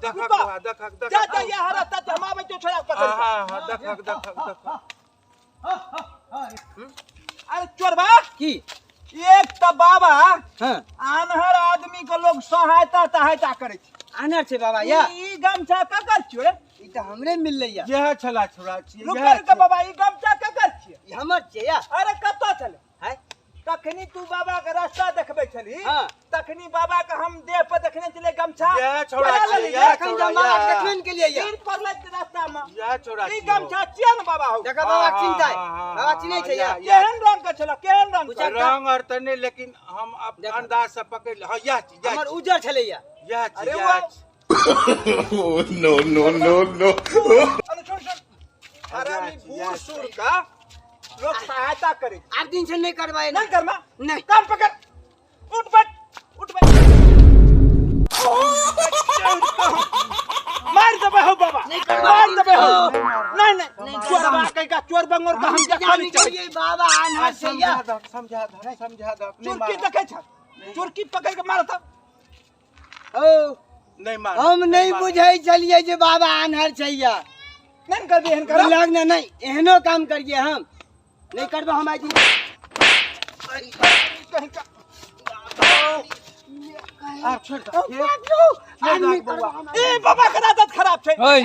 देखक रुको। बौआ, देखक जा देखक जा ये हरा ता हम आबै छियौ छोड़ा के पकड़ के। हाँ हाँ देखक देखक देखक। अरे चोरबा की एक तऽ बाबा हाँ आन्हर आदमी के लोग सहायता तहायता करै छै। आनर छै बाबा या ई गमछा ककर छियौ रे? ई तऽ हमरे मिललै या। इएह छला छोड़ा छियै। रुक इएह रुक बाबा, ई गमछा ककर छियै? ई हमर छियै या। अरे कतऽ छलै? है तखनी तू बाबा के रास्ता देखबै छलही। हाँ। तखनी बाबा के हम देह पर देखने छलियै गमछा। इएह छौड़ा चोरा छियै, लेली इएह रे। एखन छौड़ा, तऽ बाबा इएह। देखबे ने केलियै या। गिर पड़लै रास्ता में। इएह छौड़ा ई छियै। गमछा छियै ने बाबा हौ? देखा बाबा हाँ, चिन्हतै। हाँ, हाँ, बाबा चिन्है छै या। हाँ, इएह। केहन रंग के छलै, केहन रंग के? पूछा- रंग आर तऽ नहि, लेकिन हम देखा। अंदाज से पकड़ ले। हाँ इएह छी, इएह हमर छी, उज्जर छलै या। इएह छी, अरे इएह वो- छी। No, no, no, no. अरे छोड़ छोड़, हरामी इएह छी, बूढ़ इएह छी। सूढ़ का लोग सहायता करे। आब दिन से नहीं करबै ना। नहीं करना। नहीं। कान पकड़, उठ बैठ, उठ बैठ, मार देबै हो बाबा, नहीं करबै। मार देबै हो। नहीं नहीं, नहीं चोर करबै। बा कहीं का चोर बंगोर का हम हम देखा नहीं जानी चाहे। के बाबा आनर छै समझा या। दहक, समझा दहक, समझा दहक। नहीं चुरकी मार, देखै छ, चुरकी पकड़ के मारत। ओ नहीं मार। हम नहीं बुझै छलियै जे बाबा आन्हर छै या। नहीं करबी एहन कर। लग ने नहीं एहनो काम करिए, हम नहीं करबो हम आइ दिन। कहीं का आब छोड़ दहक, आदमी बौआ। करबो हम। ए बाबा के आदत खराब छै। ओइ।